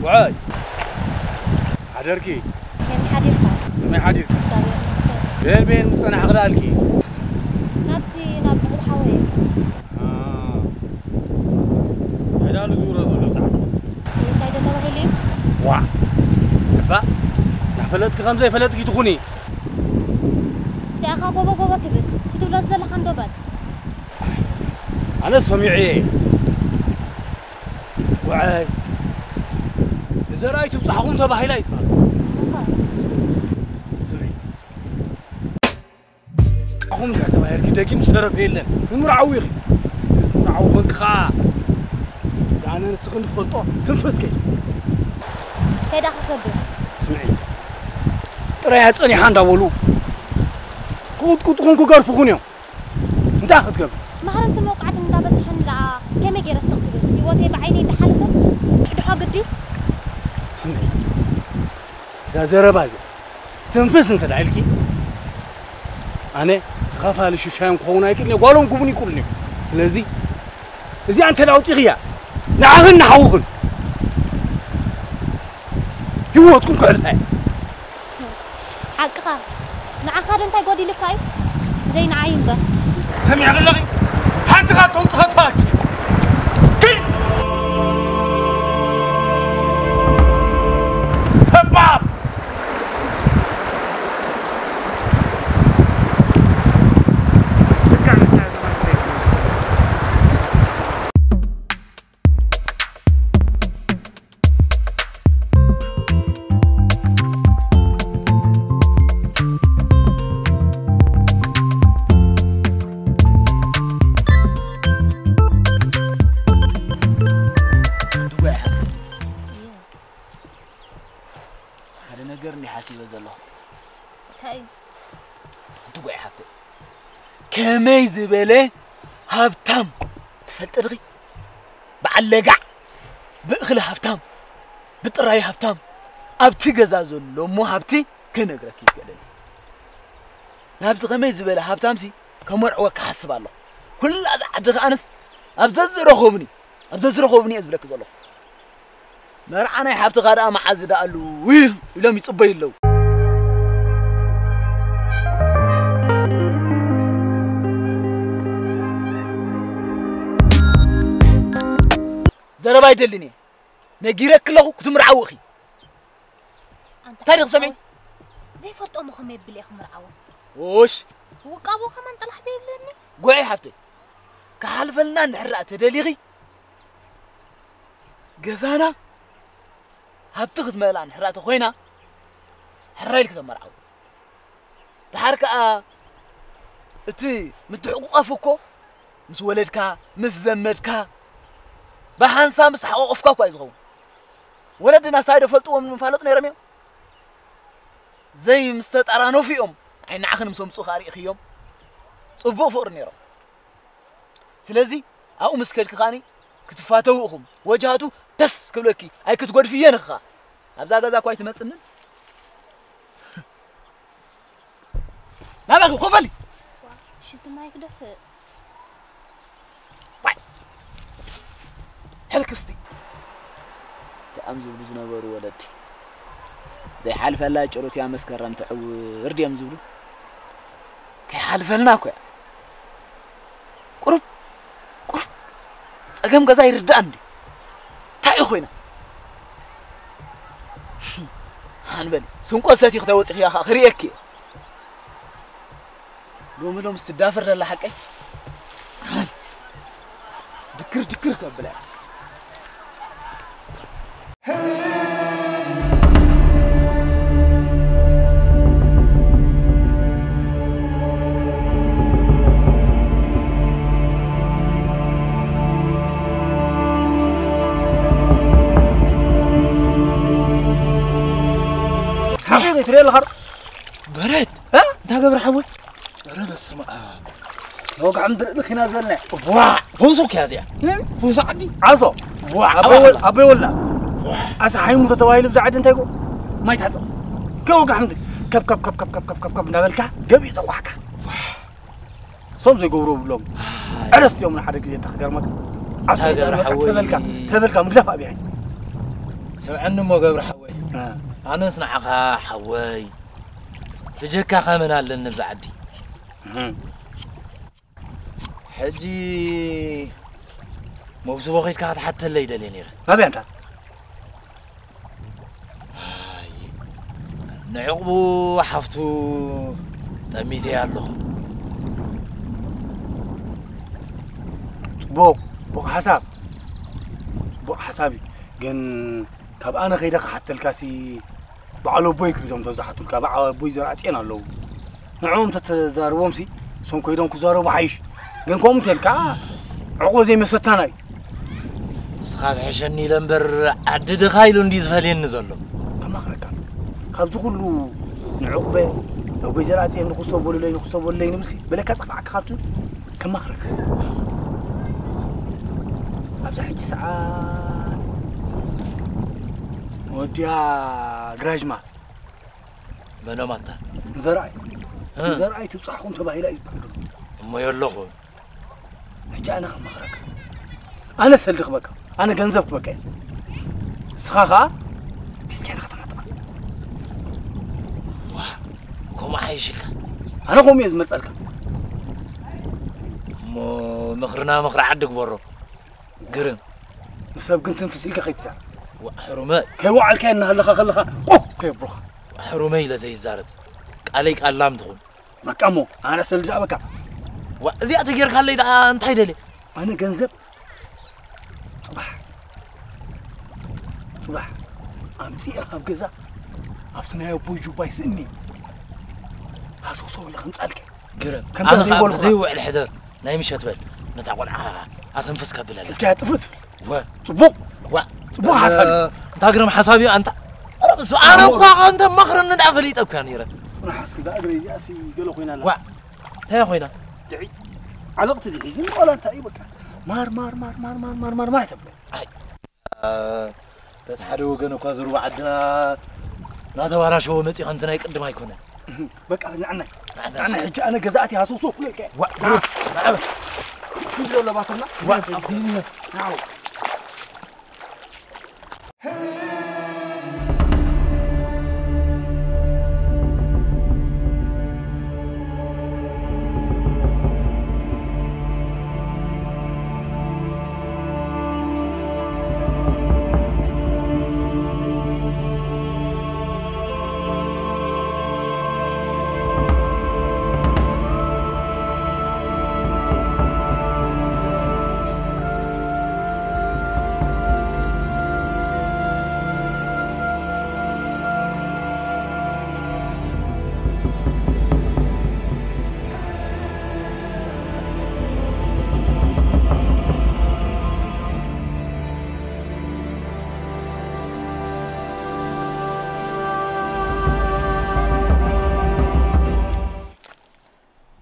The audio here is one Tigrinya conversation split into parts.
ውዓይ ሓደርኪ። ከመይ ሓዲርካ? ከመይ ሓዲርካ? እግዚኣብሔር ይመስገን። በን በን ምጸናሕ ክዳልኪ። ናብዚ ናብ ዕቑብ ሓወይ። አ። እንታይ ዳሉ ዝውረ ዘሎ ብዛዕባ? እንታይ ዶ ተባሂሉ እዩ? ዋ። እባ ናፈለጥኪ ከም ዘይፈለጥኪ ትኹኒ። እንታይ ኢኻ ጎቦ ጎቦ ትብል? ክትብሎ ዝደለኻ እንዶ በል። ኣነ ሰሚዐ እየ። ጉዓይ ንዘርኣይ ትብጻሕኹም ተባሂላ ይትባል። እኻ። ስምዒ። ኣኹም እንድሕር ተባሂልኪ ደጊም ዝተረፈ የለን። ክምርዓዊ ኢኺ። ክምርዓዊ ኮንኪ ኸኣ እዛ ኣነ ንስኺ ንፈልጦ ትንፈስ ከይ። እንታይ ደኣ ክገብር? ስምዒ። ጥራይ ኣጸኒሓ እንዳበሉ ክቕጥቅጥኹን ክገርፍኹን እዮም። እንታይ ክትገብር? ማህረምቲ መውቃዕቲ እንዳበዝሐን ደኣ ከመይ ገይረ ስቕ ክብል? ህይወተይ ብዓይነይ እንዳሓለፈ ድሕድሖ ግዲ? ስምዒ። እዛ ዘረባ እዚኣ ትንፍስ እንተ ደኣ ኢልኪ፣ ኣነ ተኻፋሊ ሽሻዮም ክኸውን ኣይክእልን እየ፣ ጓሎም ክቡን ይክእሉን እዮም። ስለዚ እዚኣ እንተ ደኣ ኣውጺኽያ፣ ንዓኽን ንሓውኽን ህይወትኩም ክሕልፋ እየ። ሓቅኻ፣ ንዓኻ ዶ እንታይ ጎዲልካ እዩ? ዘይንዓይ እምበር። ሰሚዕኺ ኣለኺ? ሓንቲ ካብ ተውጽኸ ተዋኪ። ክድ! ሰባብ! ሓደ ነገር እንዲ ሓሲበ ዘለኹ። እንታይ እዩ? ሓንቲ ጓይ ሓፍተይ፣ ከመይ ዝበለ ሃብታም ትፈልጢ ድኺ? በዓል ለጋዕ፣ ብእኽሊ ሃብታም፣ ብጥራይ ሃብታም፣ ኣብቲ ገዛ ዘሎ እሞ ሃብቲ ክነግረኪ ይክእልን። ናብዚ ከመይ ዝበለ ሃብታምሲ ከመርዕወካ ሓስብ ኣለኹ። ኩላ እዛ ዓዲ ከኣንስ ኣብ ዘዝረኸቡኒ፣ ኣብ ዘዝረኸቡኒ እየ ዝብለኪ ዘለኹ። መርዓ ናይ ሓብትኻ ደኣ መዓዝ ደኣሉ ኢሎም ይጽበዩ ኣለዉ። ዘረባ ኣይደልን እየ። ነጊረኪ ኣለኹ ክትምርዓዊ ኢኺ። ኣንታ እንታይ ድኽሰመይ? ሓወይ፣ ዘይፈልጦ እሞ ከመይ የብል እየ ክምርዓዎ? ኦሽ። ውቃቦ ከማን ጥራሕ ዘይብለኒ? ጎዒ ሓፍተይ፣ ክሓልፈልና እንድሕር ደኣ ተደሊኺ፣ ገዛና ሃብቲ ክትመልኣ እንድሕር ደኣ ተኾይና፣ ሕራይ ኢልኪ ተመርዓዊ። ደሓር ከኣ እቲ ምትሕቑቓፍ እኮ ምስ ወለድካ፣ ምስ ዘመድካ፣ ብሓንሳብ ምስ ተሓቋቖፍካ እኳ እዩ ዝኸውን። ወለድናስ እንታይ ዶ ፈልጥዎም ምፋለጡ ነይሮም እዮም? ዘይ ምስ ተጠራነፉ እዮም። ኣይ ንዓኺ ምስ ኣምጽኡ ከኣ ርኢኽዮም። ጽቡቕ ፍቕሪ ነይሮም። ስለዚ ኣብኡ ምስ ከድኪ ከኣኒ ክትፋተዉ ኢኹም። ወጅሃቱ ደስ ክብለኪ፣ ኣይክትጎድፍየን ኢኺ ኸኣ። ኣብዛ ገዛ እኳ ኣይትመጽንን። ናባኺ ኮፍ በሊ። ሽንቲ ማይ ክደፍእ። ዋይ። ሕልክስቲ። ከምዚኦም ዝብሉ ዝነበሩ ወለዲ። ዘይሓልፈላ ጭሩስ እያ መስከረም ትዕውር ድዮም ዝብሉ? ከይሓልፈልና እኮ እያ። ቁሩብ፣ ቁሩብ ጸገም ገዛ ይርድኣኒ ድዩ? እንታይ እዩ ኮይና? ሃንበል፣ ስንቆ ሰቲ ክተወጽእያ ኸኣ ክርእየኪ እየ። ሎሚ ሎሚ ስትዳፈር ዘላ ሓቀይ ድክር ድክር ከብላ እያ። ሓወይ ትሪኦ ኣለኻ ዶ? በረድ? እ? እንታይ ገብረ ሓወይ? ኧረ በስመ ኣብ። ወግዓ ምድሪ እልኽ ኢና ዘለና። ዋ! ፈውሱ እኮ እያ እዚኣ። እ? ፈውሱ ዓዲ። ዓሶ። ዋ! ኣቦይ ወል-፣ ኣቦይ ወላ። ዋ! ኣሳ ሓይሙ ተተባሂሉ ብዛ ዓዲ እንታይ ጎ-? ማይ ታሕጽ። ከወግዓ ምድሪ። ከብ፣ ከብ፣ ከብ፣ ከብ፣ ከብ፣ ከብ፣ ከብ፣ ከብ እንዳበልካ ገቢ ጸዋሕካ። ዋ! ሶም ዘይገብሩ ብሎም። ኣይ። ዕረስቲ እዮም ንሓደ ግዜ እንታ ክገርመካ። ዓሶ እንታይ ገብረ ይዛረበካ ሓወይ? ተበልካ፣ ተበልካ ምግዳፍ ኣብያ። ስምዐኒ እሞ ገብረ ሓወይ፣ ኣነስ ንዓኻ ሓወይ ብጀካ ከመን ኣለኒ ኣብዚ ዓዲ። እህ። ሕጂ መውስቦ ኸይድካ ክትሓተለይ ደልየ ነይረ። ናበይ ኣንታ? ኣይ፣ ንዕቑቡ ሓፍቱ ጠሚተያ ኣለኹ። ጽቡቕ፣ ጽቡቕ ሓሳብ። ጽቡቕ ሓሳብ እዩ። ግን ካብ ኣነ ከይደ ክሓተልካሲ በዓል ኣቦይ ከይዶም ተዝሓቱልካ፣ በዓል ኣቦይ ዘርኣጽዮን ኣለዉ። ንዕኦም ተተዛርቦምሲ፣ እሶም ከይዶም ክዛረቡ ሓይሽ። ግን ከምኡ እንተልካ፣ ዕቑበ ዘይመሰታና እዩ። ንስኻ ትሕሸኒ ኢለ እምበር፣ ዓዲ ድኻ ኢሉ እንዲ ዝፈልየኒ ዘሎ። ከማኽረካ። ካብዚ ኩሉ ንዕቑበ፣ ኣቦይ ዘርኣጽዮን ንኽስቶ በሉለይ፣ ንኽስቶ በሉለይ ንብሲ፣ በለካ ጽፋዕካ ካብቲ ከማኽረካ። ኣብዛ ሕጂ ሰዓት ወዲያ ግራጅማ። መኖም ኣታ? ንዘርኣይ። እ። ንዘርኣይ ትብጻሕኹም ተባሂላ እዩ ዝበሃል ዘሎ። እሞ የለኹ። ሕጂ ኣነ ከማኽረካ። ኣነ ሰልዲ ክበካ። ኣነ ገንዘብ ክበካ እየ። ንስኻ ኸኣ ሒዝካያ ንኸተማ ጥቓ። ዋ፣ ከምኡ ሓይሽ ኢልካ። ኣነ ከምኡ እየ ዝመርጸልካ። እሞ ምኽርና ምኽሪ ዓዲ ግበሮ። ግርም። ንሰብ ግን ትንፍስ ኢልካ ከይትዛረብ። ዋእ፣ ሕሩመይ። ከይወዓልካዮ እናሃለኻ ከለኻ ቆፍ ከየብሉኻ። ዋእ፣ ሕሩመይ ኢለ ዘይዛረብ። ቃለይ ቃል ላም ትኹን። በቃ እሞ፣ ኣነ ሰልዲ ደኣ በቃ። ዋእ፣ እዚኣ ተጌርካለይ ደኣ እንታይ ደልየ? ኣነ ገንዘብ ጽባሕ፣ ጽባሕ ኣምጺኤ ካብ ገዛ ኣብቲ ናይ ኣቦይ ጁባይ ስእኒ ሃሰውሰው ኢለ ከምጻልከ። ግርም። ከምታ ኣነ ዘይበልኩ ኸዓ ብዘይውዕል ሕደር ናይ ምሸት በል። ነታ ቆልዓ ኣተንፍስ ከብለላ። እስኪ ኣጥፍእ ትብል። ወ። ጽቡቕ። ዋ። ጽቡቕ ሓሳብ እዩ። እንታ ግርም ሓሳብ እዩ ኣንታ። ኧረ በስመ ኣብ፣ ኣነ እኳ ከምተ መኽረኒ ደኣ ፈሊጠካ ነይረ። ጽናሕ እስኪ እዛ እግረይ እዚኣሲ ገለ ኮይና ኣላ። ዋ። እንታይ ኮይና? ድዒ። ዓለቕቲ ድዒ። ዝም በላ እንታይ እዩ በቃ። ማር፣ ማር፣ ማር፣ ማር፣ ማር፣ ማር፣ ማር፣ ማር ተብሎ። ኣይ። አ፣ በቲ ሓደ ወገን እኳ ዝርዋ ዓድና እናተባላሸወ መጺኡ ከምቲ ናይ ቅድም ኣይኮነን። እህ፣ በቃ ንዕናይ። ንዕናይ። ንዕናይ ሕጂ ኣነ ገዛእቲ ሃሰውሰው ክብለልካ እየ። ዋ፣ ግርም። ንዓ በል። ክንዲ ዘሎ ባትልና። ዋ፣ ኣብቲ ንዓው።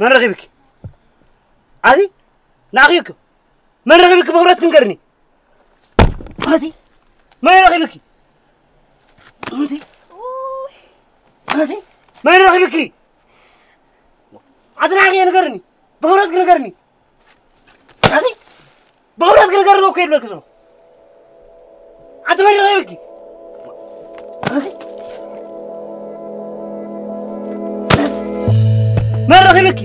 መን ረኺብኪ? ኣቲ ንዓኺ እኮ። መን ረኺብኪ ብኽብረት ክንገርኒ? ኣቲ መን ረኺብኪ? ኣቲ ኣቲ መን ረኺብኪ? ኣቲ ንዓኺ ንገርኒ። ብኽብረት ክንገርኒ። ኣቲ ብኽብረት ክንገርኒ እኮ ይብለኪ ዘለኹ። ኣቲ መን ረኺብኪ? ኣቲ መን ረኺብኪ?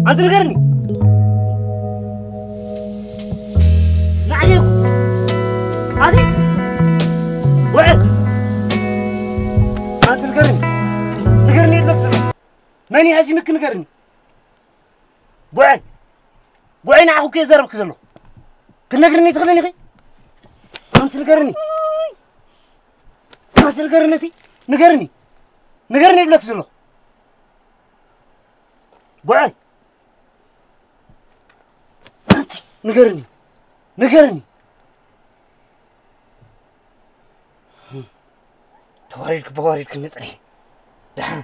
ኣንቲ ንገርኒ። ንዓይ እኮ። ኣቲ ውዕል። ኣንቲ ንገርኒ። ንገርኒ የለብን። መን እዩ ሃሲምኪ ንገርኒ። ጉዐይ፣ ጉዐይ ንዓኹ እኮ የዛረብኪ ዘለኹ። ክትነግርኒ ትኽእልን ኢኺ? ኣንቲ ንገርኒ። ኣንቲ ንገርኒ እቲ፣ ንገርኒ። ንገርኒ ይብለኪ ዘለኹ። ጉዐይ። ኣንቲ ንገርኒ። ንገርኒ። ተዋሪድኪ ብዋሪድኪ ንጽንሒ። ደሓን